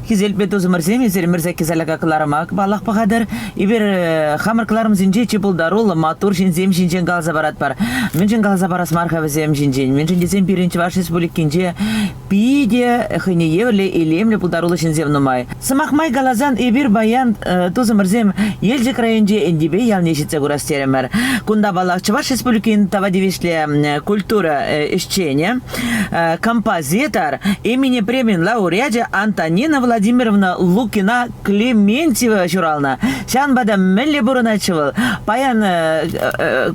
Хисеплӗ тусӑмӑрсем, эсир Мӗрсекки Саляка кӑларӑма паллах пӑхатӑр. Эпир хамӑр кӑларӑмсенче чи пултаруллӑ, маттур ҫынсем ҫинчен каласа паратпӑр. Мӗншӗн каласа парас мар-ха вӗсем ҫинчен? Мӗншӗн тесен пирӗн Чӑваш Республикинче питӗ хӑйне евӗрлӗ илемлӗ пултаруллӑ ҫынсем нумай. Сӑмах май каласан, эпир паян, тусӑмӑрсем, Елчӗк районӗнчи Энтипе ялне ҫитсе курас терӗмӗр. Кунта, паллах, Чӑваш Республикин тава тивӗҫлӗ культура ӗҫченӗ, композитор, Эмине премин лауреачӗ Антонина Владимировна Лукина Клементьева ҫуралнӑ. Ҫавӑнпа та мӗнле пурӑнатчӗ вӑл? Паян,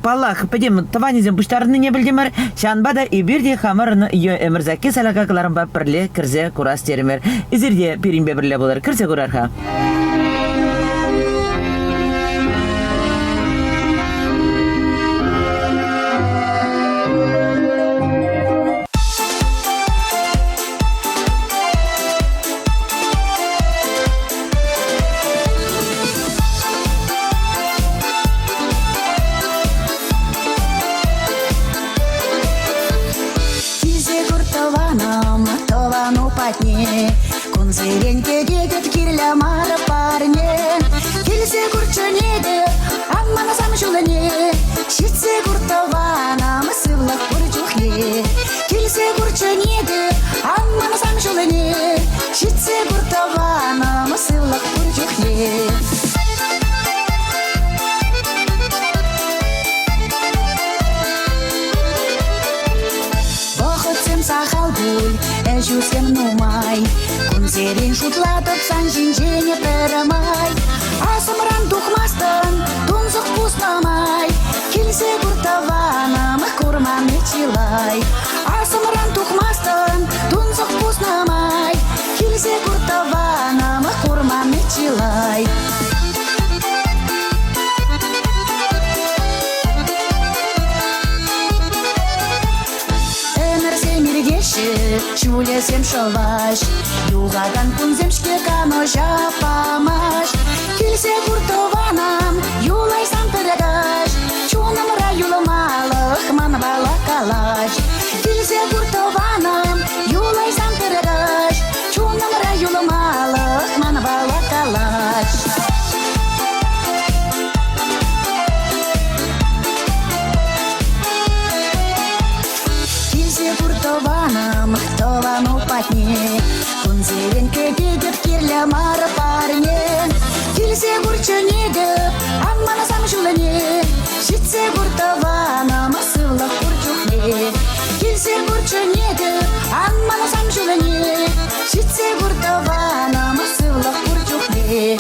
паллах, пӗтӗм тӑванӗсем пуҫтарӑннине пӗлтӗмӗр. Ҫавӑнпа та эпир те хамӑрӑн Ӗмӗрсакки Саляка кӑларӑмпа пӗрле кӗрсе курас терӗмӗр. Эсир те пирӗнпе пӗрле пулӑр. Кӗрсе курар-ха. Килсе кур тӑванӑм, тӑвану патне, Кунсерен кӗтетӗп кирлӗ мар парне. Килсе кур чӗнетӗп, ан манасам ҫулне, Ҫитсе кур тӑванӑм, сывлӑх пур чухне. Килсе кур чӗнетӗп, ан манасам ҫулне, Ҫитсе кур тӑванӑм, сывлӑх пур чухне. Вӑхӑтсем сахал пуль, ӗҫӳсем нумай. Кунсерен шутлатӑп сан ҫинчен пӗрмай. Асӑмран тухмастӑн, тунсӑх пуснӑ май. Килсе кур тӑванӑм, курманни чылай. Асӑмран тухмастӑн, тунсӑх пуснӑ май. Килсе кур тӑванӑм, курманни чылай. Ӗмӗрсем иртеҫҫӗ, ҫулӗсем шӑваҫ, Юхакан кунсем-ҫке канӑҫа памаҫ. Килсе кур тӑванӑм, юлайсан пӗр каҫ, Чунӑмра юлмалӑх манпала калаҫ. Килсе кур тӑванӑм, юлайсан пӗр каҫ, Чунӑмра юлмалӑх манпала калаҫ. Килсе кур тӑванӑм, тӑвану патне, Кунсерен кӗтетӗп кирлӗ мар парне. Килсе кур чӗнетӗп, ан манасам ҫулне, Ҫитсе кур тӑванӑм, сывлӑх пур чухне. Килсе кур чӗнетӗп, ан манасам ҫулне, Ҫитсе кур тӑванӑм, сывлӑх пур чухне.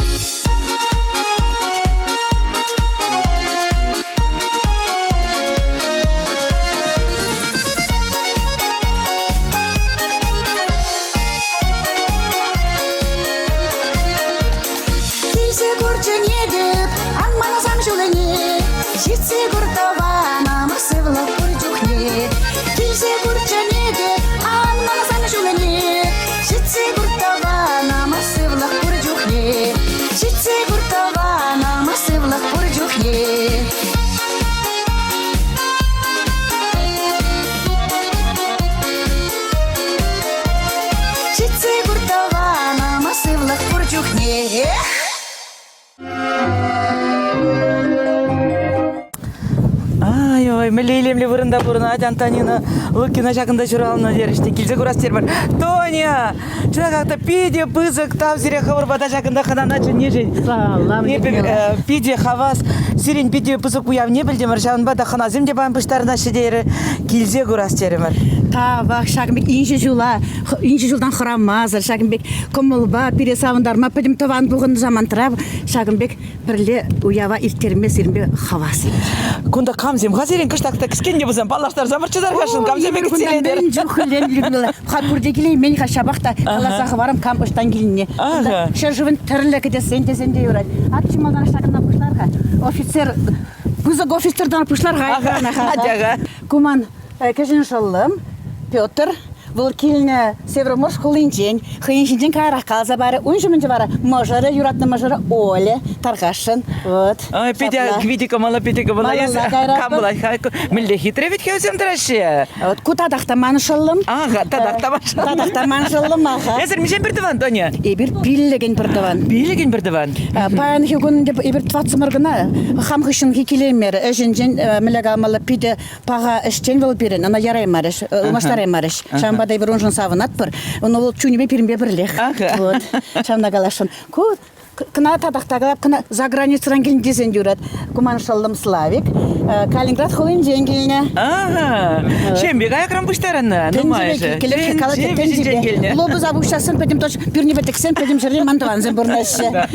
Килсе курчӗнетӗп, ан манасам ҫулне, Ҫитсе кур тӑванӑм, сывлӑх пур чухне. Килсе курчӗнетӗп, ан манасам ҫулне, Ҫитсе кур тӑванӑм, сывлӑх пур чухне. Ҫитсе кур тӑванӑм, сывлӑх пур чухне. Ҫитсе кур тӑванӑм, сывлӑх пур чухне. Ай-ой, мӗнле илемлӗ вырӑнта пурӑнать Антонина Лукина ҫакӑнта ҫуралнӑ терӗҫ те килсе курас терӗмӗр. Тоня, чӑнахах та питӗ пысӑк тав сире хӑвӑр пата ҫакӑнта хӑнана чӗннишӗн. Салам, Эпир питӗ хавас. Сирӗн питӗ пысӑк уявне пӗлтӗмӗр, ҫавӑнпа та хӑнасем те паян пуҫтарӑнаҫҫӗ терӗ. Килсе курас терӗмӗр. Тавах, ҫакӑн пек инҫе ҫула, инҫе ҫултан хӑрамасӑр, ҫакӑн пек кӑмӑлпа пире савӑнтарма пӗтӗм тӑван пухӑннӑ самантра ҫакӑн пек пӗрле уява ирттерме сирӗнпе хавас. Кунта камсем-ха сирӗн кӑштах та кӗскен те пулсан паллаштарса вӑрчӑтар-ха камсем кӗтсе Мӗн чухлӗ Людмила. Ха пурте килеймен-ха, ҫапах та каласа хӑварам кам ӑҫтан килнине. Кунта ҫӗршывӑн тӗрлӗ кӗтессен тесен те юрать. Ак чи малтанах ҫакна пуҫлар-ха. Офицер, пысӑк офицертан пуҫлар-ха. Атя-ха. Ку ман кӗҫӗн шӑллӑм Петр. Вӑл килнӗ Североморск хулинчен, хӑйӗн ҫинчен каярах каласа парӗ. Ун ҫумӗнче вара мӑшӑрӗ, юратнӑ мӑшӑрӗ Оля тархасшӑн. Вот. Ой, питӗ, питӗ кӑмӑллӑ, питӗ кӑмӑллӑ. Малалла кайратпӑр. Кам пулать-ха? Мӗнле хитре вӗт-ха вӗсем тӑраҫҫӗ. Вот ку татах та ман шӑллӑм. Ага, татах та ман шӑллӑм. Татах та ман шӑллӑм, аха. Эсир миҫен пӗр тӑван, Тоня? Эпир пиллӗкӗн пӗр тӑван. Пиллӗкӗн пӗр тӑван? Паянхи кун эпир тӑватсӑмӑр кӑна хам хыҫҫӑнхи килеймерӗ. Ӗҫӗнчен мӗнле каламалла питӗ паха ӗҫчен вӑл пирӗн, ӑна яраймарӗҫ, ылмаштараймарӗҫ. Ҫавӑнпа та эпир уншӑн савӑнатпӑр. Ӑна вӑл чунӗпе пирӗнпе пӗрлех. Вот. Ҫавна каласшӑн. Ку кӑна татах та калап, кӑна за границӑран килнӗ тесен юрать. Ку ман шӑллӑм Славик Калининград хулинчен килнӗ. Ага. Ҫемье каякран пуҫтарӑннӑ нумайӑшӗ. Тӗнчепе килнӗ. Глобуса пуҫтарсан пӗтӗм точ пӳрнепе тӗксен пӗтӗм ҫӗрте ман тӑвансем пурӑнаҫҫӗ.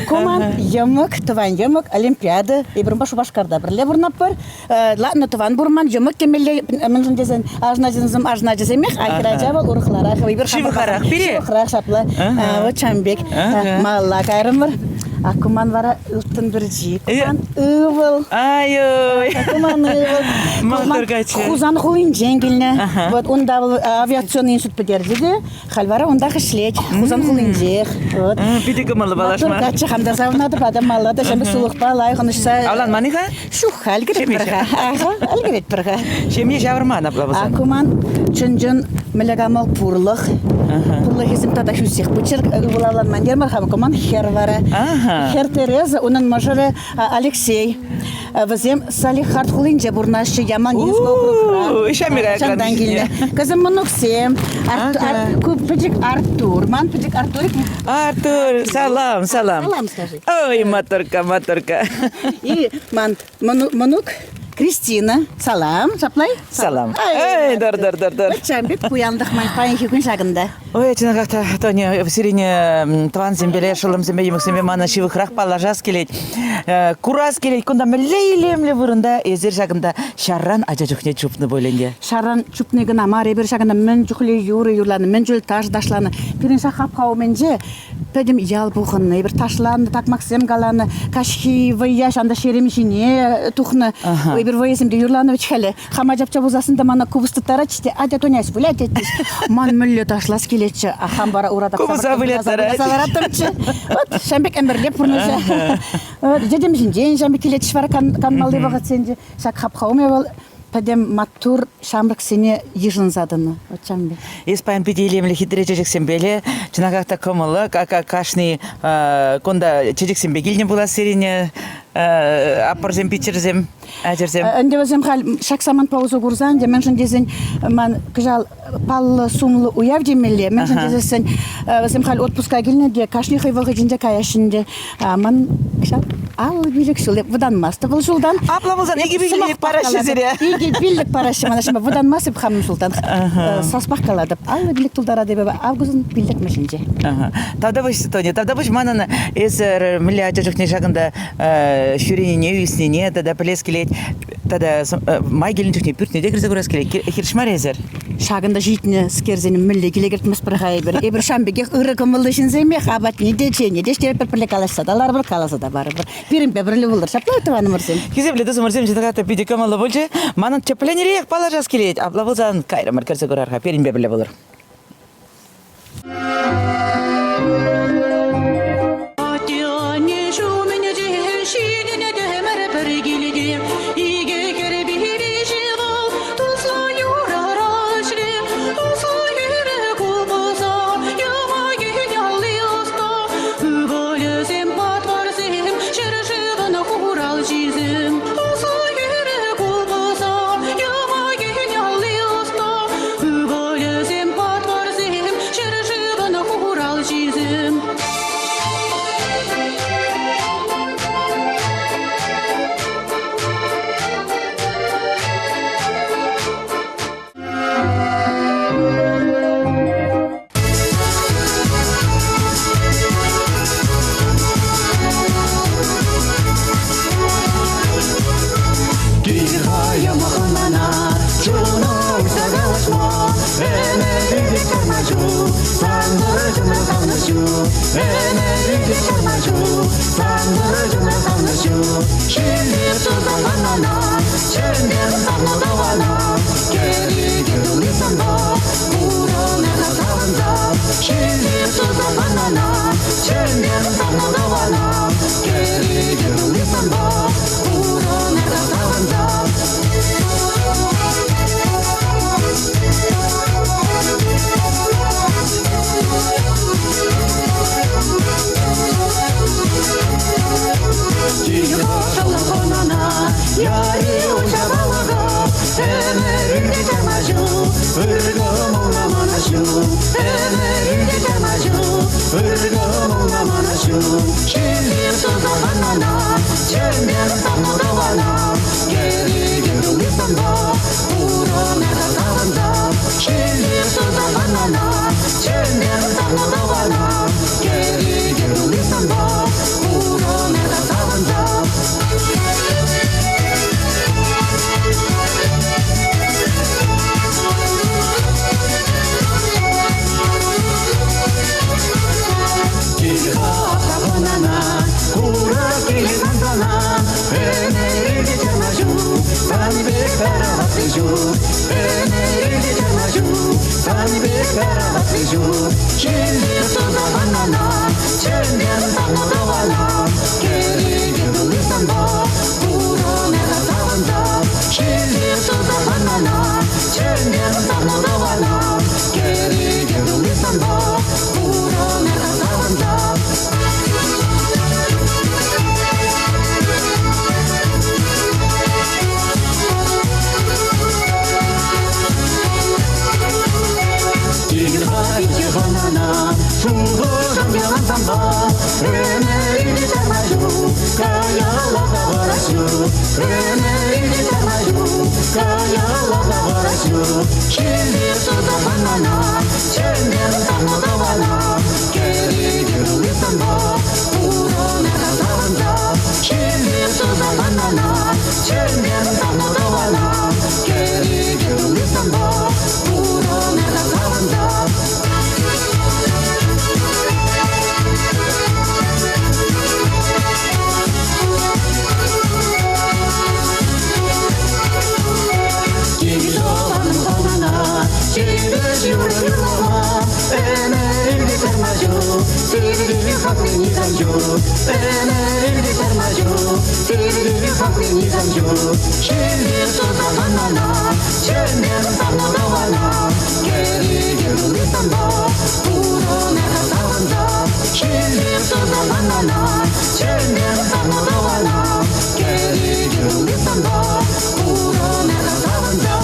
Ку ман йӑмӑк, тӑван йӑмӑк, Олимпиада. Эпир унпа Шупашкарта пӗрле пурӑнатпӑр. Латнӑ тӑван пур ман, йӑмӑк темелле, мӗншӗн тесен арҫын ачасем арҫын ачасемех, а хӗрача вӑл урӑхларах. Эпир Ҫывӑхарах пире. Ҫывӑхрах ҫапла. Вот ҫавӑн пек. Малалла кайрӑмӑр. А ку ман вара ылтӑн пӗрчи. Ку ман ывӑл. Ай-ой. Ку ман ывӑл. Маттур каччӑ. Хусан хулинчен килнӗ. Вот унта вӑл авиационный институт пӗтерчӗ те, Халь вара унтах ӗҫлет, Хусан хулинчех. Вот. Питӗ кӑмӑллӑ паллашма. Маттур каччӑ хам та савӑнатӑп, адам малла та ҫамрӑк сулӑхпа лайӑх ӑнӑҫса. Авланман-и-ха? Ҫук, ӗлкӗретпӗр-ха. Аха, ӗлкӗретпӗр-ха. Ҫемье ҫавӑрман апла пулсан. А ку ман чӑн-чӑн мӗнле камал пурлӑх. Пурлӑхӗсем тата хӳсех пыччӑр. Ывӑл авланман термӗр-ха, ку ман хӗр вара. Хӗр Тереза, унӑн мӑшӑрӗ Алексей. Вӗсем Салихард хулинче пурӑнаҫҫӗ, Ямал-Ненецк округра. Ҫамрӑк килнӗ. Кӗсем мӑнуксем. Ку пӗчӗк Артур. Ман пӗчӗк Артурик. Артур, салам, салам. Салам скажи. Ой, моторка, моторка. И ман мӑнук Кристина. Салам, саплай. Салам. Эй, дар, дар, дар, дар. Ҫавӑн пек пуянлӑх ман паянхи кун ҫакӑнта. Ой, чӑнахах та, Тоня, сирене тӑвансемпеле, шӑллӑмсемпе, йӑмӑксемпе мана ҫывӑхрах паллашас килет. Курас килет, кунта мӗнле илемлӗ вырӑнта эсир ҫакӑнта ҫарран ача чухне чупнӑ пуль ӗнтӗ. Ҫарран чупни кӑна мар, эпир ҫакӑнта мӗн чухлӗ юрӑ юрланӑ, мӗн чухлӗ ташӑ ташланӑ. Пирӗн ҫак хапха умӗнче пӗтӗм ял пухӑннӑ. Эпир ташланӑ, такмаксем каланӑ, каҫхи вӑййа ҫанта ҫерем ҫине тухнӑ. Эпир вӑйӑсем те юрланӑ вӗт халӗ. Хама чапча пулсассӑн та мана купӑс тыттаратчӗ те, атя Тонясь вылять тетчӗҫ. Ман мӗнле ташлас килетчӗ, а хам вара ура тапса Купӑса выляттарать. лараттӑмччӗ. Вот ҫавӑн пек ӗмӗрле пурнӑҫа. Йӗтем ҫинчен ҫавӑн пек килетчӗ вара канмалли вӑхӑтсенче. Ҫак хапха умӗ вӑл пӗтӗм маттур ҫамрӑксене йышӑнса тӑнӑ. Вот ҫавӑн пек. Эс паян питӗ илемлӗ хитре чечексемпеле, чӑнахах та кӑмӑллӑ. Кашни кунта чечексемпе килнӗ пулас сирене аппӑрсем, пиччӗрсем. Ачӑрсем. Ӗнтӗ вӗсем халь ҫак самантпа усӑ курса ӗнтӗ мӗншӗн тесен ман кӑҫал паллӑ сумлӑ уяв темелле. Мӗншӗн тесессӗн вӗсем халь отпуска килнӗ те кашни хӑй вӑхӑтӗнче каяҫҫӗ ӗнтӗ. Ман кӑҫал 55 ҫул эп вӑтанмастӑп вӑл ҫултан. Апла пулсан 2 5 параҫҫӗ сире. 2 5 параҫҫӗ мана ҫӑмӑл. Вӑтанмастӑп хамӑн ҫултан. Саспах калатӑп. 55 тултаратӑп эпӗ августӑн пиллӗкмӗшӗнче. Тавтапуҫ, Тоня, тавтапуҫ манӑн эсӗр мӗнле ача чухне ҫакӑнта ҫӳренине, ӳснине тата пӗлес килет. Тата май килнӗ чухне пӳртне те кӗрсе курас килет. Хирӗҫ мар эсӗр? Ҫакӑнта ҫитнӗскерсене мӗнле киле кӗртместпӗр-ха эпир? Эпир ҫавӑн пекех ырӑ кӑмӑллӑ ҫынсемех. Апатне те, чейне те ӗҫтеретпӗр, пӗрле калаҫса та ларӑпӑр, каласа та парӑпӑр. Пирӗнпе пӗрле пулӑр. Ҫапла тӑванӑмӑрсем. Хисеплӗ тусӑмӑрсем, чӑнах та питӗ кӑмӑллӑ пулчӗ. Манӑн тӗпленерех паллашас килет. Апла пулсан кайрӑмӑр кӗрсе курар-ха. Пирӗнпе пӗрле пулӑр. Атте-анне ҫумӗнче ҫитӗнтӗмӗр пӗр килте. Икӗ хӗрпе виҫӗ вӑл туслӑ юрӑра ӗҫре. Туслӑ хӗрӗ купӑса, йӑмӑкӗн алли ӑста. Ывӑлӗсем патварсем, ҫӗршывӑн хуралҫисем. Туслӑ хӗрӗ купӑса, йӑмӑкӗн алли ӑста. Ывӑлӗсем патварсем, ҫӗршывӑн хуралҫисем. Тихая маханана, чуна уҫса калаҫма, ӗмӗрӗпе чармаҫу, сантӑрчӑна савнӑҫу, ӗмӗрӗпе чармаҫу, сантӑрчӑна савнӑҫу, ҫилпе туса манана, чӗнтер савнӑ тӑвана, кӗреке тулли санпа, пурӑнма. Ыр кӑмӑлна мана ҫу, Ӗмӗрӳ чарма ҫук. Ыр кӑмӑлна мана ҫу, Ҫилсем туса мана, Чӗнтӗм савнӑ тӑвана. Кӗрекен тулли санпа, Пурӑнар савӑнса. Ҫилсем туса мана, Чӗнтӗм савнӑ тӑвана. Кӗрекен тулли санпа, Пурӑнар савӑнса. Кил-ха хӑнана, курас килет ман сана. Ӗмӗрӗнче чарма ҫук, сан пек тараватли ҫук. Ӗмӗрӗнче чарма ҫук, сан пек тараватли ҫук. Ҫилсем туса мана, чӗнтӗм савнӑ тӑвана. Кӗреке тулли санпа, пурӑнар савӑнса. Ҫилсем туса мана, чӗнтӗм савнӑ тӑвана. Кӗреке тулли санпа, пурӑнар савӑнса. Кил-ха, хӑнана, шухӑшӑм ялан санпа. Ӗмӗрӗнче чарма ҫук, каялла тавӑрас ҫук. Ӗмӗрӗнче чарма ҫук, каялла тавӑрас ҫук. Ҫилсем туса мана, чӗнтӗм савнӑ тӑвана. Кӗреке тулли санпа, пурӑнар савӑнса. Ҫилсем туса мана, чӗнтӗм савнӑ тӑвана. Кӗреке тулли санпа, пурӑнар савӑнса. Кил-тӑванӑм хӑнана, чипер ҫывӑр юрлама, Ӗмӗрӗнче чарма ҫук, сивви хакли нихҫан ҫук. Ӗмӗрӗнче чарма ҫук, сивви хакли нихҫан ҫук. Ҫилсем туса хӑнана, чӗнтӗм савнӑ тӑвана. Кӗреке тулли санпа, пурӑнар савӑнса. Ҫилсем туса хӑнана, чӗнтӗм савнӑ тӑвана. Кӗреке тулли санпа, пурӑнар савӑнса.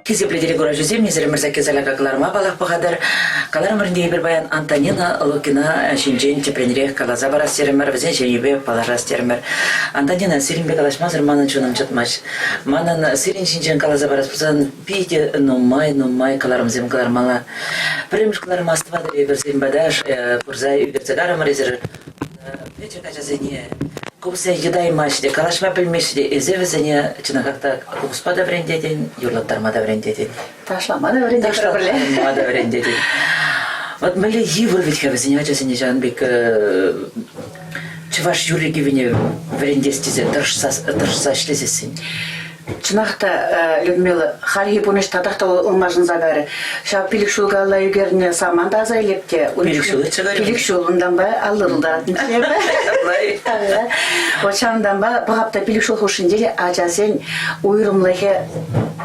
Хисеплӗ телекураҫӑсем, несӗлӗмӗрсе кӗсӗлӗ кӑларма палах пӑхатӑр. Каларӑмӑр ӗнтӗ эпир паян Антонина Лукина ҫинчен тӗплӗнрех каласа парас терӗмӗр, вӗсен ҫемйипе паллашас терӗмӗр. Антонина, сирӗнпе калаҫмасӑр манӑн чунӑм чӑтмасть. Манӑн сирӗн ҫинчен каласа парас пулсан питӗ нумай-нумай кӑларӑмсем кӑлармалла. Пӗрремӗш кӑларӑма астӑватӑр эпир сирӗн пата пырса ӳкерсе карӑмӑр эсир пӗчӗк ачасене купӑсне йӑтаймаҫҫӗ те, калаҫма пӗлмеҫҫӗ те, эсӗ вӗсене чӑнахах та купӑспа та вӗрентетӗн, юрлаттарма та вӗрентетӗн. Ташлама та вӗрентетӗр пӗрле. Ташлама та вӗрентетӗн. Вот мӗнле йывӑр вӗт-ха вӗсене ачасене ҫавӑн пек чӑваш юрри-кӗввине вӗрентес тесе тӑрӑшса, тӑрӑшса ӗҫлесессӗн. Чӑнах та, Людмила, хальхи пурнӑҫ татах та ылмашӑнса кайрӗ. Ҫав пилӗк ҫул каялла ӳкернӗ самант аса илеп те. Пилӗк ҫул иртсе кайрӗ. Пилӗк ҫул унтанпа 50 тултаратӑнччӗ эпӗ. Вот ҫавӑнтанпа пӑхап та пилӗк ҫул хушшинче те ачасен уйрӑмлӑхӗ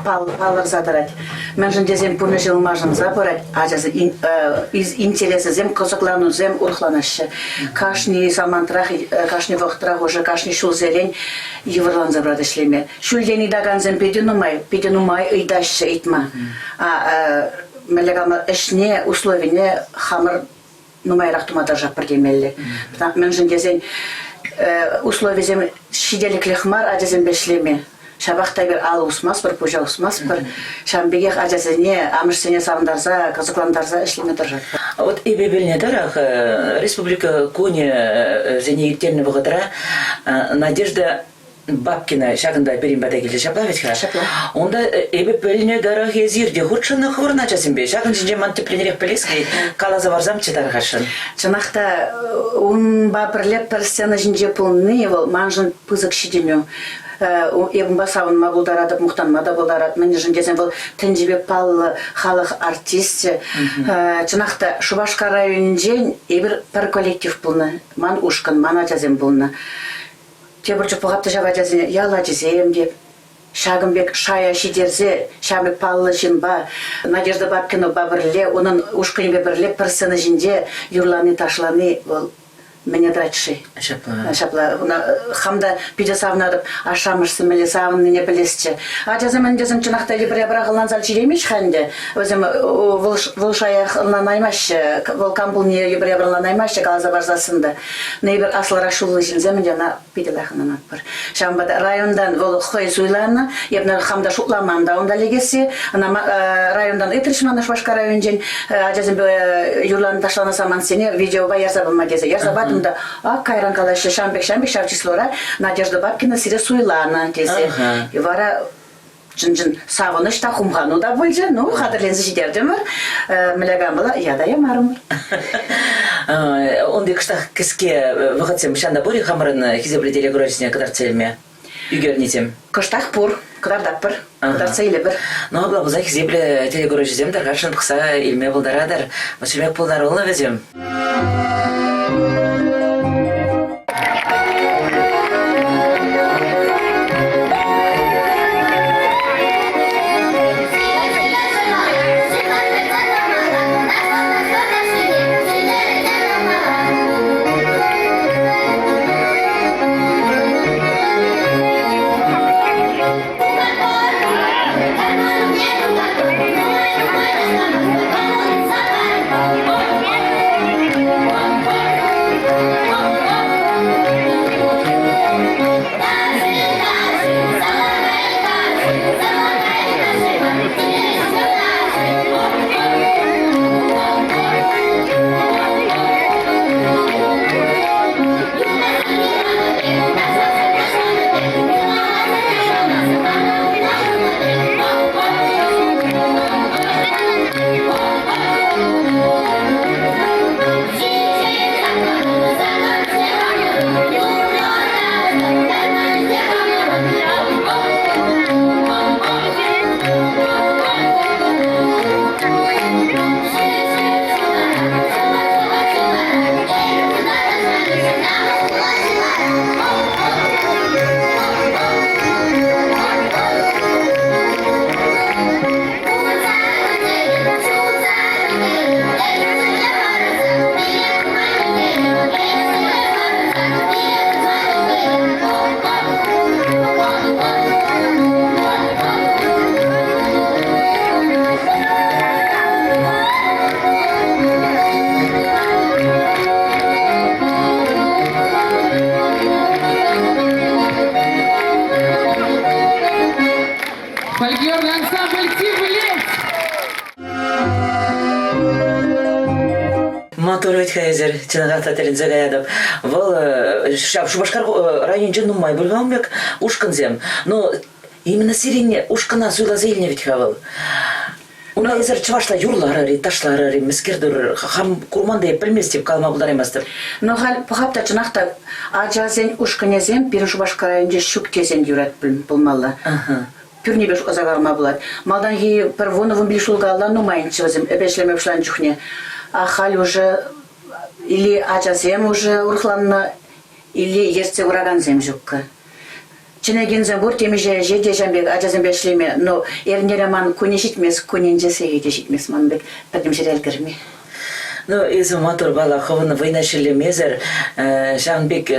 палӑрса тӑрать. Мӗншӗн тесен пурнӑҫ ылмашӑнса пырать, ачасен интересӗсем, кӑсӑкланусем урӑхланаҫҫӗ. Кашни самантрах, кашни вӑхӑтрах уже кашни ҫулсерен йывӑрланса пырать ӗҫлеме. Ҫӳлтен ыйтакансем питӗ нумай, питӗ нумай ыйтаҫҫӗ ыйтма. А мӗнле калама, ӗҫне, условине хамӑр нумайрах тума тӑрӑшатпӑр темелле. Мӗншӗн тесен условисем ҫителӗклех мар ачасемпе ӗҫлеме. Ҫапах та эпир алӑ усмастпӑр, пуҫа усмастпӑр. Ҫавӑн пекех ачасене, амӑшсене савӑнтарса, кӑсӑклантарса ӗҫлеме тӑрӑшатпӑр. Вот эпӗ пӗлнӗ тӑрӑх, Республика кунӗсене ирттернӗ вӑхӑтра Надежда Бабкина ҫакӑнта пирӗн пата килчӗ ҫапла вӗт-ха? Ҫапла. Унта эпӗ пӗлнӗ тӑрӑх эсир те хутшӑннӑ хӑвӑрӑн ачасемпе. Ҫакӑн ҫинчен ман тӗплӗнрех пӗлес килет. Каласа парсамччӗ тархасшӑн. Чӑнах та унпа пӗрле пӗр сцена ҫинче пулни вӑл маншӑн пысӑк ҫитӗнӳ. Эп унпа савӑнма пултаратӑп, мухтанма та пултаратӑп. Мӗншӗн тесен вӑл тӗнчипе паллӑ халӑх артисчӗ. Чӑнах та Шупашкар районӗнчен эпир пӗр коллектив пулнӑ. Ман ушкӑн, ман ачасем пулнӑ. Тепӗр чух пӑхап та ҫав ачасене, ял ачисем те. Ҫакӑн пек шая ҫитерсе ҫав пек паллӑ ҫынпа Надежда Бабкинӑпа пӗрле, унӑн ушкӑнӗпе пӗрле пӗр сцена ҫинче юрлани-ташлани вӑл мӗне тӑрать-ши? Ҫапла. Ҫапла. Хам та питӗ савӑнатӑп. Ашшӗ-амӑшсем мӗнле савӑннине пӗлесчӗ. Ачасем ӗнтӗсем чӑнах та йӗпре-япӑрах ӑнланса ҫӳремеҫ-ха ӗнтӗ. Вӗсем вӑл, вӑл шаях ӑнланаймаҫҫӗ. Вӑл кам пулнине йӗпре-япӑр ӑнланаймаҫҫӗ каласа парсассӑн та. Но эпир аслӑрах ҫуллӑ ҫынсем ӗнтӗ ӑна питӗ лайӑх ӑнланатпӑр. Ҫавӑнпа та районтан вӑл хӑй суйланӑ. Эпӗ хам та шутламан та унта лекесси. Ӑна районтан ыйтрӗҫ мана Шупашкар районӗнчен ачасемпе юрланӑ ташланӑ самантсене видеопа ярса пама тесе. Ярса патӑм та, ак кайран калаҫҫӗ, ҫам пек, ҫам пек ҫав числора Надежда Бабкина сире суйланӑ тесе. Вара чӑн-чӑн савӑнӑҫ та, хумхану та пулчӗ. Ну, хатӗрленсе ҫитертӗмӗр. Мӗле кампала ята ямарӑмӑр. Ун пек кӑштах кӗске вӑхӑтсем ҫанда пур-и хамӑрӑн хисеплӗ телекуравҫӑсене кӑтартса илме? Ӳкернисем. Кӑштах пур, кӑтартатпӑр, кӑтартса илӗпӗр. Ну, апла пулса хисеплӗ телекуравҫӑсем тархасшӑн пӑхса илме пултаратӑр. Вӑт пултаруллӑ вӗсем. Фольклорный ансамбль «Тивлет». Матур вӗт-ха эсир, чӑнахах та тӗлӗнсе каятӑп. Вӑл ҫав Шупашкар районӗнче нумай пуль ун пек ушкӑнсем. Но именно сирӗн ушкӑна суйласа илнӗ вӗт-ха вӑл. Унта эсир чӑвашла юрларӑр-и, ташларӑр-и, мӗскер-тӗр хам курман та эп пӗлместӗп, калама пултараймастӑп. Ну, халь пӑхап та чӑнах та ачасен ушкӑнӗсем пирӗн Шупашкар районӗнче ҫук тесен юрать пулмалла. Пӳрнепе шутласа калама пулать. Малтанхи пӗр вунӑ-вунпилӗк ҫул каялла нумайӑнччӗ вӗсем эпӗ ӗҫлеме пуҫланӑ чухне. А халь уже или ачасем уже урӑхланнӑ, или ертсе пыракансем ҫуккӑ. Чӗнекенсем пур темиҫе ӗҫе те ҫам пек ачасемпе ӗҫлеме, но эрнере ман кунӗ ҫитмест, кунӗнче сехете ҫитмест ман пек пӗтӗм ҫӗре ӗлкӗрме. Ну, эсӗ маттурпала хӑвӑн вӑйна шеллемесӗр ҫавӑн пек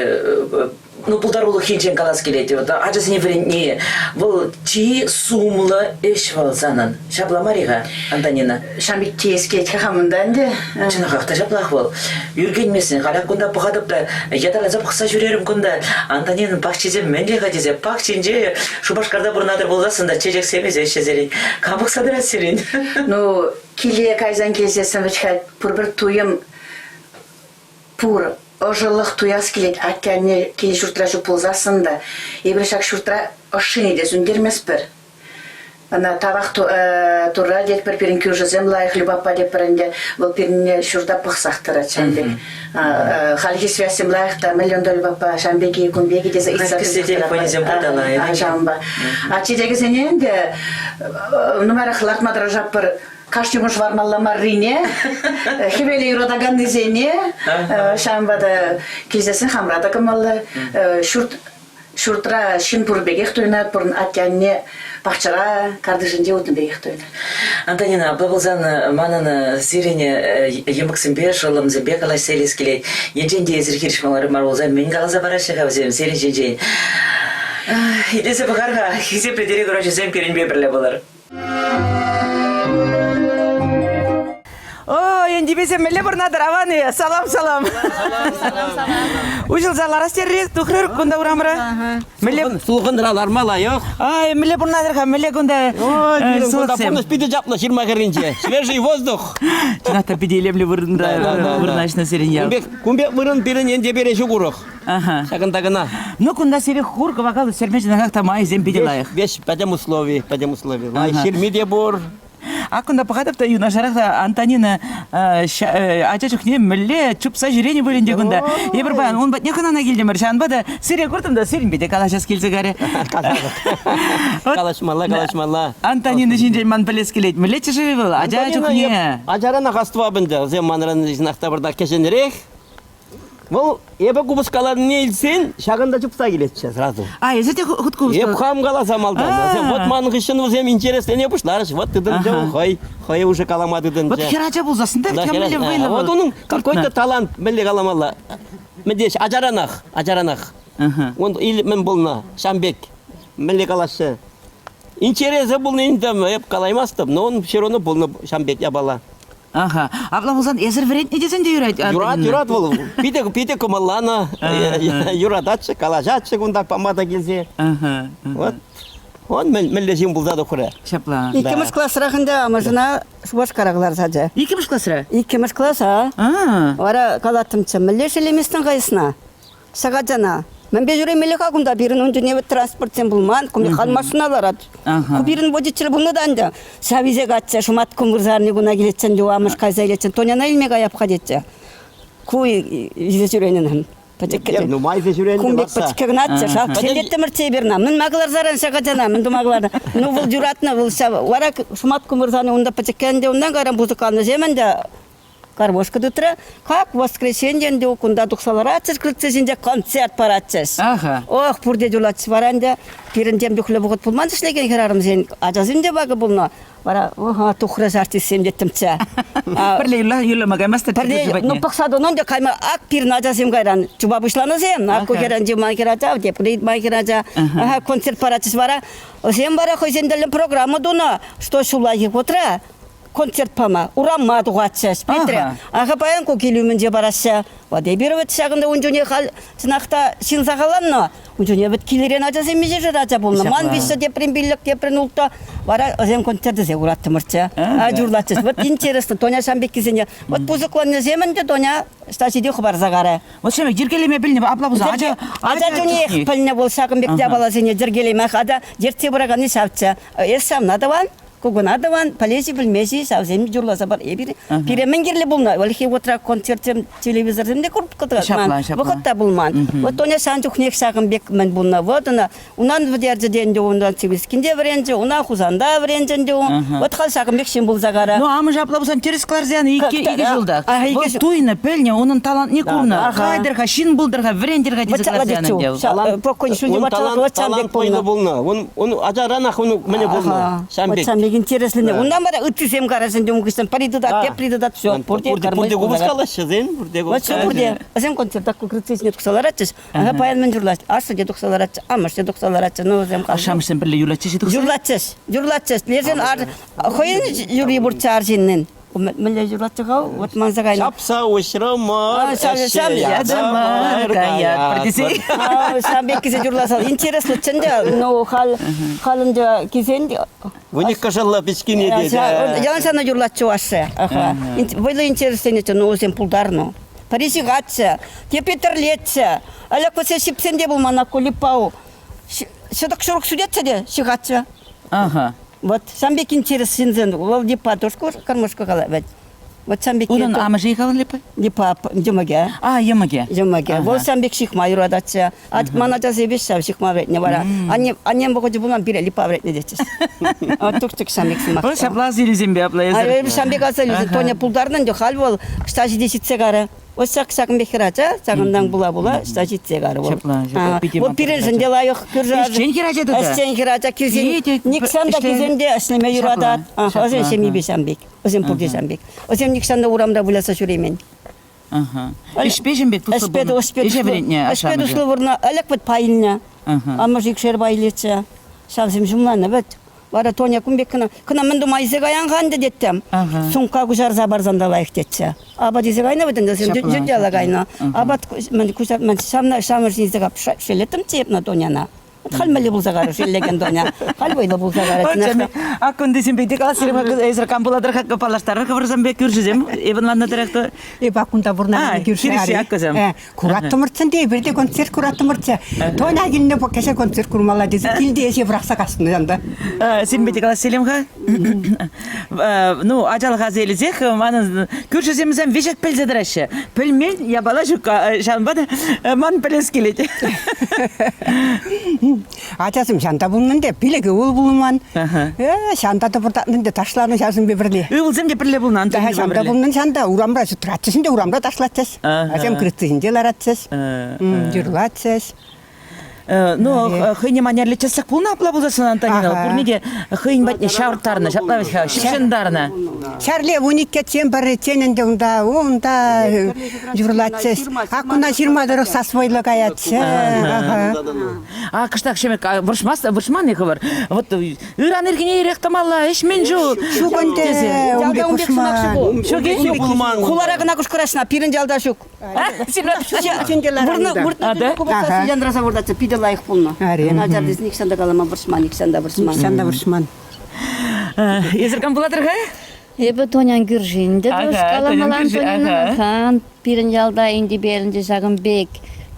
ну, пултарулӑх енчен калас килет. Ачасене вӗрентни вӑл чи сумлӑ ӗҫ вӑл санӑн. Ҫапла мар-и-ха, Антонина? Ҫам пек теес килет-ха хамӑн та ӗнтӗ. Чӑнахах та ҫаплах вӑл. Ӳркенмесен, халях кунта пӑхатӑп та ятарласа пӑхса ҫӳрерӗм кунта. Антонинӑн пахчисем мӗнле-ха тесе пахчинче Шупашкарта пурӑнатӑр пулсассӑн та чечексем ӳсеҫҫӗ сирӗн. Кам пӑхса тӑрать сирӗн? Ну, киле кайсан килсессӗн вӗт-ха пурпӗр туйӑм пур. Ӑшӑлӑх туяс килет атте-анне кил-ҫуртра ҫук пулсассӑн та эпир ҫак ҫуртра ӑшшине те сӳнтерместпӗр. Ӑна тавах Турра тетпӗр, пирӗн кӳршӗсем лайӑх Любаппа тетпӗр ӗнтӗ. Вӑл пирӗнне ҫурта пӑхсах тӑрать ҫавӑн пек. Хальхи связьсем лайӑх та, миллион та Любаппа ҫавӑн пек-и, кун пек-и тесе ыйтса телефонӗсем пурталайӑх. Ҫавӑнпа. А чечекӗсене ӗнтӗ нумайрах лартма тӑрӑшатпӑр. Кашни кун шӑвармалла маррине, хӗвеле юратаканнисене, ҫавӑнпа та килсессӗн хамра та кӑмӑллӑ. Ҫурт Ҫуртра ҫын пур пекех туйӑнать, пурӑн атте-анне пахчара, картишӗнче утнӑ пекех туйӑнать. Антонина, апла пулсан манӑн сирӗн йӑмӑксемпе, шӑллӑмсемпе калаҫса илес килет. Енчен те эсир хирӗҫ мар пулсан мӗн каласа параҫҫӗ-ха вӗсем сирӗн ҫинчен? Итлесе пӑхар-ха, хисеплӗ телекураҫӑсем пирӗнпе пӗрле пулӑр. О, ентипесем мӗнле пурӑнатӑр, аван-и? Салам, салам. Салам, салам. Уҫӑлса ларас терӗр тухрӑр кунта урамра. Мӗнле Сулхӑнра ларма лайӑх. Ай, мӗнле пурӑнатӑр-ха, мӗнле кунта Ой, пирӗн кунта сулӑхсем? пурнӑҫ питӗ чаплӑ ҫырма хӗрринче. Свежий воздух. Чӑнах та питӗ илемлӗ вырӑнта вырнаҫнӑ сирӗн ял. Кун пек, кун пек вырӑн пирӗн Энтепере ҫук урӑх. Ага. Ҫакӑнта кӑна. Ну, кунта сире хур кӑвакал ӳстерме чӑнахах та майсем питӗ лайӑх. Весь пӗтӗм услови, пӗтӗм услови. Лайӑх ҫырми те пур. Ак кунта пӑхатӑп та юнашарах та Антонина ача чухне мӗнле чупса ҫӳренӗ пуль ӗнтӗ кунта. Эпир паян ун патне хӑнана килтӗмӗр. Ҫавӑнпа та сире куртӑм та сирӗнпе те калаҫас килсе карӗ. Калаҫмалла, калаҫмалла. Антонина ҫинчен ман пӗлес килет. Мӗнлеччӗ-ши вӑл ача чухне? Ачаранах астӑвап ӗнтӗ. Вӗсем манран чӑнах та пӑртак кӗҫӗнрех. Вӑл эпӗ купӑс каланине илсен ҫакӑнта чупса килетчӗ сразу. А, эсӗ те хут купӑс Эп хам каласа малтан. Вот ман хыҫҫӑн вӗсем интереслене пуҫларӗҫ. Вот тытӑнчӗ вӑл хӑй. Хӑй уже калама тытӑнчӗ. Вот хӗрача пулсассӑн та мӗнле вӑйлӑ Вот унӑн какой-то талант, мӗнле каламалла. Мӗн теҫ, ачаранах, ачаранах. Он или мӗн пулнӑ, ҫам пек. Мӗнле калаҫҫӗ. Интересӗ пулнӑ ӗнтӗ, эп калаймастӑп, но он все равно пулнӑ ҫам пек япала. Аха. Апла пулсан эсир вӗрентнӗ тесен те юрать. Юрать, юрать вӑл. Питӗ, питӗ кӑмӑлланӑ. Юрататчӗ, калаҫатчӗ кунта пама та килсе. Вот. Он мӗнле ҫын пулса тухрӗ. Ҫапла. Иккӗмӗш класрах ӗнтӗ амӑшӗна Шупашкара кӑларса Иккӗмӗш класра? Иккӗмӗш класа. Вара калаттӑмччӗ, мӗнле шеллеместӗн кайсна? Ҫак ачана мӗнпе ҫӳремелле-ха кунта? Пирӗн ун чухне вӗт транспортсем пулман, хан машина ларать. Ку пирӗн водитель пулнӑ та ӗнтӗ. Ҫав илсе катчӗ, шӑмат кун вырсарни куна килетчӗ ӗнтӗ, амӑш кайса илетчӗ. Тоняна илме каяп-ха тетчӗ. Ку илсе ҫӳренӗн пӗчӗккӗ. Нумай илсе ҫӳренӗ Кун пек пӗчӗккӗ кӑначчӗ. Шак шеллеттӗмӗрччӗ эпир на. Мӗн ма кӑларсаран ҫак ачана? Мӗн тума кӑларнӑ? Ну, вӑл юратнӑ, вӑл ҫав. Вара шӑмат кун вырсарни унта пӗчӗккӗ ӗнтӗ, унтан кайран пысӑкланнӑҫем ӗнтӗ Гармошка тытрӗ. Как воскресенье ӗнтӗ кунта тухса ларатчӗҫ крыльца ҫинче концерт паратчӗҫ. Аха. Ох, пурте юрлатчӗҫ вара ӗнтӗ. Пирӗн тем чухлӗ вӑхӑт пулман ӗҫлекен хӗрарӑмсен. Ачасем те вакӑ пулнӑ. Вара ӑха, тухрӗҫ артистсем теттӗмччӗ. Пӗрле юрлама каймастӑр Пӗрле, ну, пӑхса тӑнӑ ӗнтӗ кайма. Ак пирӗн ачасем кайран чупа пуҫланӑсем. Ак ку хӗрача, ман хӗрача, тепри ман хӗрача. Аха, концерт паратчӗҫ вара. Вӗсем вара хӑйсен тӗллӗн программа тунӑ, что ҫуллахи вӑхӑтра концерт пама урама тухатчӗҫ. Петре, аха паян ку кил умӗнче параҫҫӗ. Вот эпир вӗт ҫакӑнта ун чухне халь чӑнах та ҫын сахалланнӑ. Ун чухне вӗт килӗрен ачасем миҫешер ача пулнӑ. Ман виҫҫӗ, теприн пиллӗк, теприн улттӑ. Вара вӗсем концертсем кураттӑмӑрччӗ. Юрлатчӗҫ. Вот интересно, Тоня ҫам пеккисене. Вот пысӑкланнисем ӗнтӗ Тоня ӑҫта ҫити хӑпарса карӗ. Вот ҫемӗк йӗркелеме пӗлнӗ, апла пулсан ача ача чунех пӗлнӗ вӑл ҫакӑн пек япаласене йӗркелеме. Ата ертсе пыраканни ҫавччӗ. Эс ҫавна тӑван, Кукӑна тӑван, пӗлес-и, пӗлмес-и, ҫавсем юрласа пар. Эпир пире мӗн кирлӗ пулнӑ? Ӗлӗкхи вӑхӑтра концертсем, телевизорсем те куртман, вӑхӑт та пулман. Вот Тоня сан чухнех ҫакӑн пек мӗн пулнӑ. Вот ӑна унан вӗтерчӗ те ӗнтӗ, унтан Цивильскинче вӗренчӗ, уна Хусанта вӗренчӗ ӗнтӗ. Вот халь ҫакӑн пек ҫын пулса кара. Ну, амӑшӗ апла пулсан тӗрӗс кӑларса янӑ икӗ ҫултах. Вӑл туйнӑ, пӗлнӗ, унӑн талантне курнӑ. Кайтӑр-ха, ҫын пултӑр-ха, вӗрентӗр-ха тесе кӑларса янӑ ӗнтӗ. Поконь ҫулти талант пулнӑ пулнӑ. Ун Ун ачаранах ун мӗне пулнӑ. Ҫам пек. Ҫам пек интересленӗ. Унтан вара ыттисем карасен те ун хыҫҫӑн пӗри тытать, тепри тытать, все. Пурте пурте купӑс калаҫҫӗ, сен, пурте купӑс. Вот пурте. Вӗсем концерта крыльца ҫине тухса ларатчӗҫ. Ага, паян мӗн юрлаҫ? Ашшӗ те тухса ларатчӗ, амӑш те тухса ларатчӗ. Ну, вӗсем Ашшӗ-амӑшсем пӗрле юрлатчӗҫ-и тухса? Юрлатчӗҫ. Юрлатчӗҫ. Лешӗн хӑйӗн юрри пурччӗ арҫыннин. Мӗнле юрлатчӗ-ха? Вот манса кайнӑ. Ҫапса уҫрӑмӑр, ӗҫе ятӑмӑр, каятпӑр тесе. Ҫавӑн пек килсе юрласа. Интереслӗ ӗнтӗ. Ну, халь, халь ӗнтӗ килсен... Вуник кӑшӑллӑ пичкине те. Ялан сана юрлатчӗ ашшӗ. Вӑйлӑ интересленетчӗ, но вӗсем пултарнӑ. Пӗри ҫыхатчӗ, тепри тӗрлетчӗ. Ӗлӗк вӗсен ҫипсем те пулман, аккулипау. Ҫӑтӑк-ҫурӑк сӳтетчӗ те ҫыхатчӗ. Ага. Вот ҫам пек интерес ҫынсен вӑл Липа тоже кормушка калать. Вот ҫам пек Унӑн амӑшӗ калан Липа? Липа йӑмӑкӗ. А, йӑмӑкӗ. Йӑмӑкӗ. Вӑл ҫам пек ҫыхма юрататчӗ. Ман ачасем ҫав ҫыхма вӗрентнӗ вара. Анне, аннем вӑхӑчӗ пулман пире Липа вӗрентнӗ тетчӗҫ. Тук-тук ҫам пек сӑмах. Вӑл ҫапла асилӳсемпе апла эсӗр. Ҫам пек асилӳсем. Тоня пултарнӑ ӗнтӗ, халь вӑл ӑҫта ҫити ҫитсе карӗ. Вот ҫак ҫакӑн пек хӗрача, ҫакӑнтан пула-пула ӑҫта ҫитсе карӗ вӑл. Ҫапла, ҫапла. Питӗ Вот пирӗншӗн те лайӑх кӳршӗ. Ӗҫчен хӗрача тата. Ӗҫчен хӗрача килсен, нихҫан та килсен те ӗҫлеме юратать. Вӗсен ҫемйипе ҫам пек. Вӗсем пурте ҫам пек. Вӗсем нихҫан та урамра выляса ҫӳремен. Ӗҫпе ҫын пек туслӑ пулнӑ. Ӗҫе вӗрентнӗ Ӗҫпе туслӑ вырнӑ. Ӗлӗк вӗт пай илнӗ. Амӑшӗ икшер пай илетчӗ. Ҫавсем ҫумланӑ вӗт. Вара Тоня кун пек кӑна, кӑна мӗн тума илсе каян-ха ӗнтӗ теттӗм. Сумка куҫарса парсан та лайӑх тетчӗ. Апат илсе кайнӑ вӗт ӗнтӗ, сем яла кайнӑ. Апат мӗн куҫар, мӗн ҫавна ҫамӑр ҫинсе шеллеттӗмччӗ эп на Тоняна. Халь мӗнле пулса карӗ шеллекен Тоня? Халь вӑйлӑ пулса карӗ. А кунтисемпе те калас эсир кам пулатӑр паллаштарӑр хӑвӑрсемпе кӳршӗсем эпӗ ӑнланнӑ тӑрӑх Эп кунта пурӑнакан кӳршӗ. Хирӗҫ аккӑсем. Кураттӑмӑрччӗ те, эпир те концерт кураттӑмӑрччӗ. Тоня килнӗ кӗҫӗр концерт курмалла тесе килте ӗҫе пӑрахса каснӑ янта. Сирӗнпе те калас ха. Ну, ачалӑх аса илсех манӑн кӳршӗсемсем веҫех пӗлсе тӑраҫҫӗ. Пӗлмен япала ҫук, ҫавӑнпа та ман пӗлес килет. Ачасем ҫанта пулнӑ ӗнтӗ, пилӗк ывӑл пулман. Ҫанта тӑпӑртатнӑ ӗнтӗ, ташланӑ ҫавсемпе пӗрле. Ывӑлсем те пӗрле пулнӑ, Антон Ҫанта пулнӑ, ҫанта урамра тӑратчӗҫ ӗнтӗ, урамра ташлатчӗҫ. Ачасем крыльца ҫинче ларатчӗҫ, юрлатчӗҫ. Ну, хӑйне манерлӗ тӗслӗх пулнӑ апла пулсассӑн Антонина, пурне те хӑйӗн патне ҫавӑрттарнӑ, ҫапла вӗт-ха, ҫыпҫӑнтарнӑ. Ҫӗрле вуниккеччен пӗрреччен ӗнтӗ унта, унта юрлатчӗҫ. Ак куна ҫырма тӑрӑх сас вӑйлӑ каятчӗ. А кӑштах ҫемек вӑрҫмасть, вӑрҫман-и хӑвӑр? Вот ыран ирхине ирех тӑмалла, ӗҫмен ҫул. Ҫук ӗнтӗ, ун пек хушман. Ҫук-и? Хулара кӑна кӑшкӑрашна, пирӗн ялта ҫук. Выртнӑ янраса выртатчӗ, питӗ лайӑх пулнӑ. Начар тесе нихҫан та калама вӑрҫман, нихҫан та вӑрҫман. Нихҫан та вӑрҫман. Эсир кам пулатӑр-ха? Эпӗ Тонян кӳршин те каламалла Антонина. Пирӗн ялта Энтепелӗнче ҫакӑн пек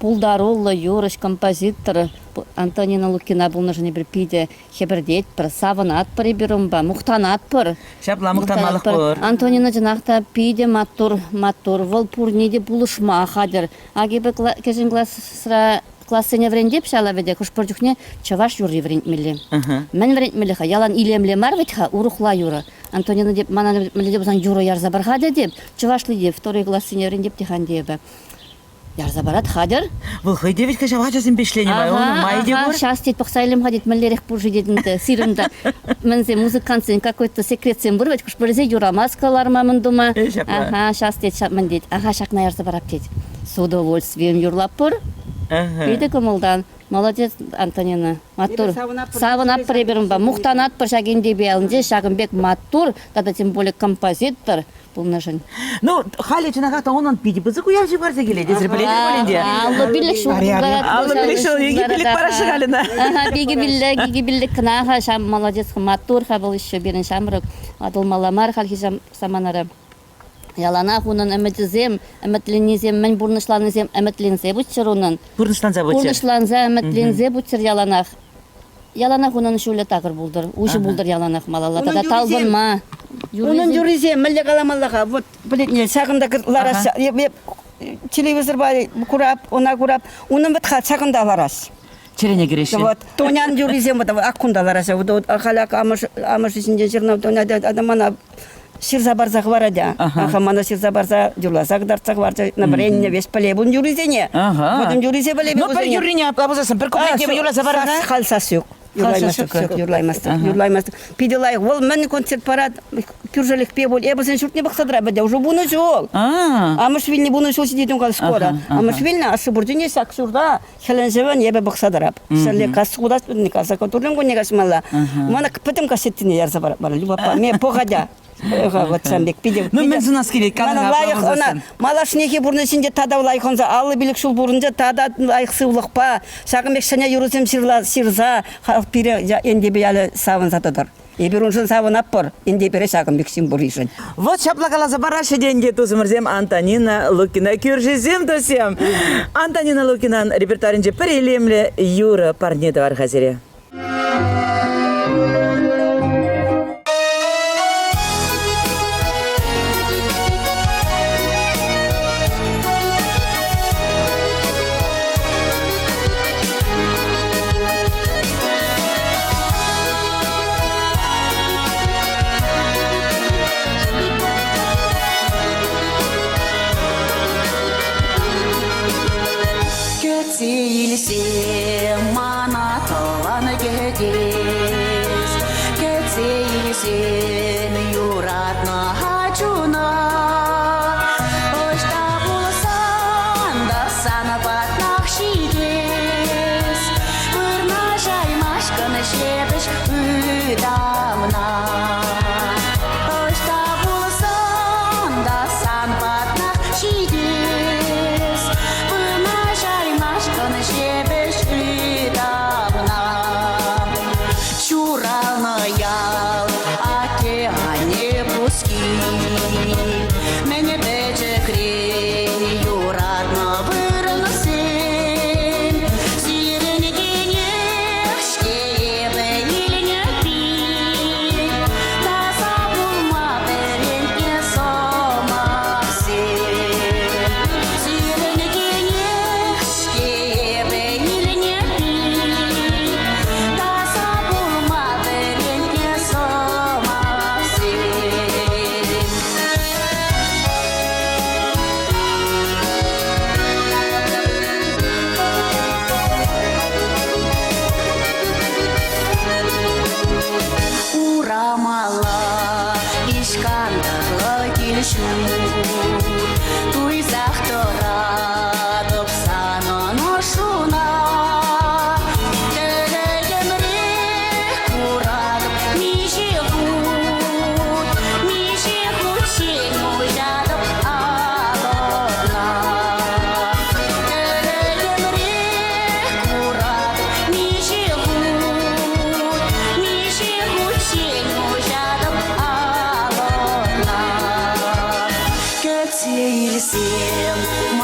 пултаруллӑ юрӑҫ, композитор Антонина Лукина пулнӑшӑн эпир питӗ хӗпӗртетпӗр, савӑнатпӑр эпир унпа, мухтанатпӑр. Ҫапла мухтанмалӑх пур. Антонина чӑнах та питӗ маттур, маттур. Вӑл пурне те пулӑшма хатӗр. Ак эпӗ кӗҫӗн класра классене вӗрентеп ҫала вӗтӗ, хӑш-пӗр чухне чӑваш юрри вӗрентмелле. Мӗн вӗрентмелле-ха? Ялан илемлӗ мар вӗт-ха, урӑхла юрӑ. Антонина теп, мана мӗнле те пулсан юрӑ ярса пар-ха тетӗп. Чӑвашли те второй классене вӗрентеп те-ха ӗнтӗ эпӗ. Ярса парать, хатӗр. Вӑл хӑй те вӗт-ха ҫав ачасемпе ӗҫленӗ май, унӑн майӗ те пур. Сейчас тет, пӑхса илем-ха тет, мӗнлерех пур-ши тет ӗнтӗ, сирӗн та мӗнсем, музыкантсен какой-то секретсем пур вӗт, хӑш-пӗрисен юрамасть кӑларма мӗн тума. Ага, сейчас тет, мӗн тет, ага, ҫакна ярса парап тет. С удовольствием юрлатпӑр. Питӗ кӑмӑлтан. Молодец, Антонина. Маттур. Савӑнатпӑр эпир унпа. Мухтанатпӑр ҫак Энтепе ялӗнче ҫакӑн пек маттур тата тем более композитор пулнӑшӑн. Ну, халӗ чӑнахах та унӑн питӗ пысӑк уяв ҫывхарса килет. Эсир пӗлетӗр пуль ӗнтӗ. 55 ҫул 55 ҫул 2,5 параҫҫӗ халӗ ӑна. Ага, 2,5, 2,5 кӑна-ха ҫам молодец, маттур-ха вӑл еще пирӗн ҫамрӑк. Ватӑлмалла мар хальхи саманара. Яланах унӑн ӗмӗчӗсем, ӗмӗтленнисем, мӗн пурнӑҫланисем ӗмӗтленсе пыччӑр унӑн. Пурнӑҫланса пыччӑр. Пурнӑҫланса, ӗмӗтленсе пыччӑр яланах. Яланах унӑн ҫулӗ такӑр пултӑр, уҫӑ пултӑр яланах малалла. Тата талпӑнма. Унӑн юррисем мӗнле каламалла-ха? Вот, пӗлетне, ҫакӑнта ларас, телевизорпа курап, ӑна курап. Унӑн вӗт-ха ҫакӑнта ларас. Чӗрене кӗреҫҫӗ. Вот, Тонян юррисем вот ак кунта лараҫҫӗ. Вот халь ак амӑш, амӑшӗ ҫинчен ҫырнӑ Тоня мана ҫырса парса хӑварать. Аха, мана ҫырса парса юрласа кӑтартса хӑварчӗ. Вӗреннӗ веҫ пӗлеп ун юррисене. Ага. Пӗтӗм юррисе пӗлеп Ну, пӗр юррине апла пулсассӑн, пӗр куплетне юрласа пар-ха. Халь сас ҫук. Юрлаймастӑп, ҫук, юрлаймастӑп, юрлаймастӑп. Питӗ лайӑх. Вӑл мӗн концерт парать, кӳршӗлӗхпе пуль. Эпӗ сен ҫуртне пӑхса тӑрап ӗнтӗ, уже вунӑ ҫул. Амӑш вилнӗ вунӑ ҫул ҫитет ункал скоро. Амӑш вилнӗ, ашшӗ пур чухне ҫак ҫурта хӗлӗн-ҫӑвӗн эпӗ пӑхса тӑрап. Ҫӗрле кас хутас каса туррӑн кунне каҫмалла. Мана пӗтӗм кассеттине ярса парать мана Любапа. Ме пӑхатя. Вот сан пек питӗ. Ну, мӗн сунас килет, калӑн лайӑх ӑна малашнехи пурнӑҫӗнче тата лайӑх ӑнса 55 ҫул пурӑнчӗ, тата лайӑх сывлӑхпа ҫакӑн пек ҫӗнӗ юрӑсем ҫырса халӑх пире Энтепе ялӗ савӑнса тӑтӑр. Эпир уншӑн савӑнатпӑр, Энтепере ҫакӑн пек ҫын пурришӗн. Вот ҫапла каласа параҫҫӗ те ӗнтӗ тусӑмӑрсем Антонина Лукина кӳршисем туссем. Антонина Лукинан репертуарӗнче пӗр илемлӗ юрӑ парне тӑвар-ха сире. ял, атте-анне пуски. Мӗн пӗчӗкрен юратнӑ вырӑнсем сирӗнтенех-ҫке эпӗ илнӗ пил. Таса пулма вӗрентнӗ сӑмахсем. Сирӗнтенех-ҫке эпӗ илнӗ пил. Таса пулма вӗрентнӗ сӑмахсем. Урамалла ишкантӑклӑ кил-ҫурт туйсах тӑратӑп санӑн ӑшшуна. Тӗлӗкӗмре куратӑп миҫе хут, миҫе хутчен уҫатӑп алӑка. Тӗлӗкӗмре куратӑп миҫе хут, миҫе хутчен уҫатӑп алӑка. Кӗтсе илсем.